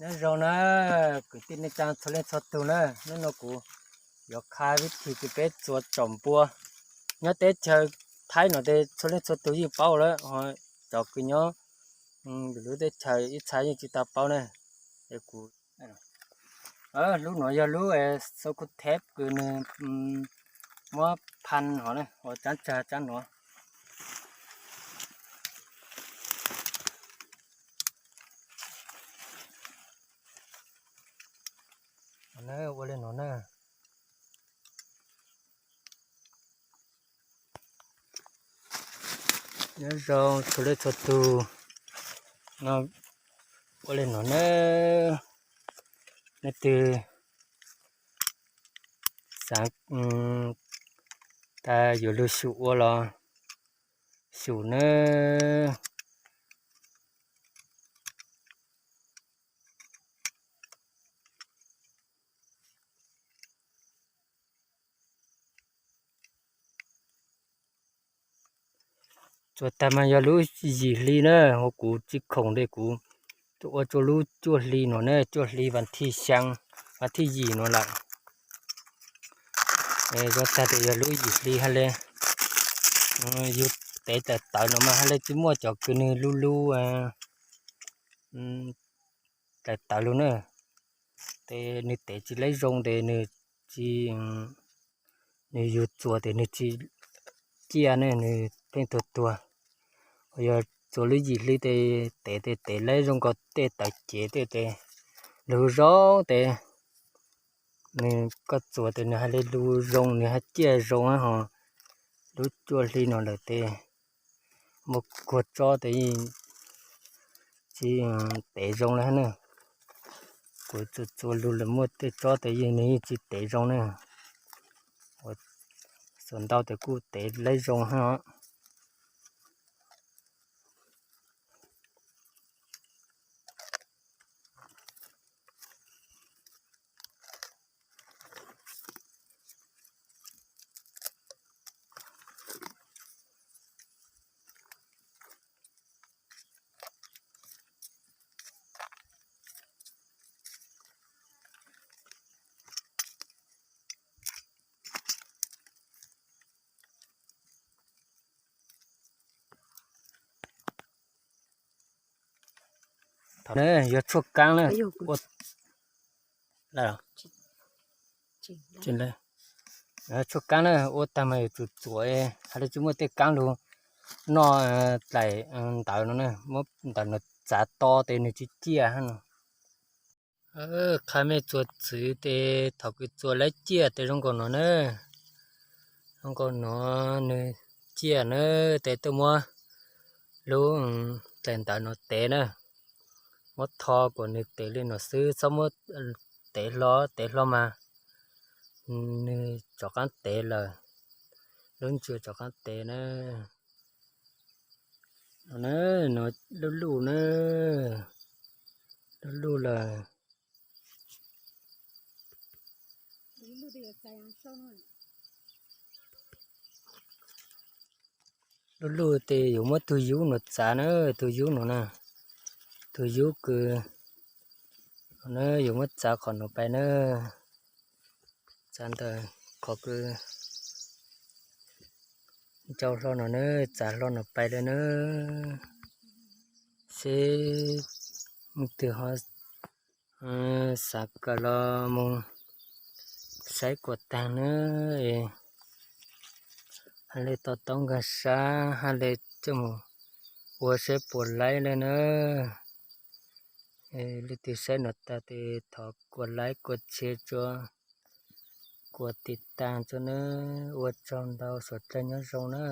Nyob zoo na, kwv tij neej tsa txhua leej txhua tus na, hnub no kuv yuav qha vib thib kws peb txua tsaum npua. Nyob teb chaws Thaib no ces txhua leej txhua tus yeej paub lawm, ho cov kws nyob lwm lub teb chaws ib txhia yeej tsis tau paub na. Es kuv, lub no yog lub xo ku theb kws nws muab phan hov na, ua tsab tsag tsab no. Ua li no na. Nyob zoo txhua leej txhua tus, no ua li no na, leej twg xav tas yuav lug xyum ua los xyum nawb. Txuas tag mas yog lub yim hli na, ho kuv tsis khoom ces kuv ua rua lub cuaj hli no na, cuaj hli vas thib xyaa, vas thib yim no lawm. Txuas tag tes yog lub yim hli hab le, yug tev daim tawv no mas hab le tsis muaj cov kws nwg lub lub daim tawv lug na, tes nwg tev tsis laib zoo tes nwg tsis, nwg yug txuas tes nwg tsis ciaj ne, nwg pheej tuag tuag. Ho yog txuas lub yim hli tes tev tes tev laib zoo nkaus tej tawv cev tej tes lug zoo tes, nwg koj txuas tes nwg hab le lug zoo, nwg hab ciaj zoo hab ho. Lub cuaj hli no lawm tes muaj kuag tsob tes yeej tsis tev zoo le hab na. Kuv txuas txuas lug lawm muaj tej tsob tes yeej nwg yeej tsis tev zoo na. Ua xuas ntau tes kuj tev laib zoo hab. Thaum ne yog tshuaj kaab na, tshuaj kaab na ua tag mas yuav tsum txuas, hab le tsis muaj tej kaab lug noj dlaim ntawv no na, muab ntawv no txav to tes nwg tsis ciaj hab no. Qha mej txuas txwv tes thaum kws txuas laib ciaj tes zoo nkaus no na, zoo nkaus no nwg ciaj na, tes tuaj muab lub dlaim ntawv no tev na, muab tho kuas nwg tev li no xwb, txhob muab tev hlo, tev hlo mas nwg rov qaab tev lawm, lub ntsws rov qaab tev na. No na, no lub luj na, lub luj lawm. Lub luj tes yuav muab tug yub no txav na, tug yub no na, tug yub kws, no yuav muab txav qhov no pais na, txav ntawm qhov kws ncau hlo no na, txav hlo no pais le na, seb leej twg ho xav kawm los mus saib kuas taag na, hab le to taub nkaag sab hab le coj mus ua saib puas laib le na. Leej twg saib no tag tes thov kuas laib kuas tshia tso, kuas tiv taag tso na, ua tsaug ntau, suav dlawg nyob zoo na.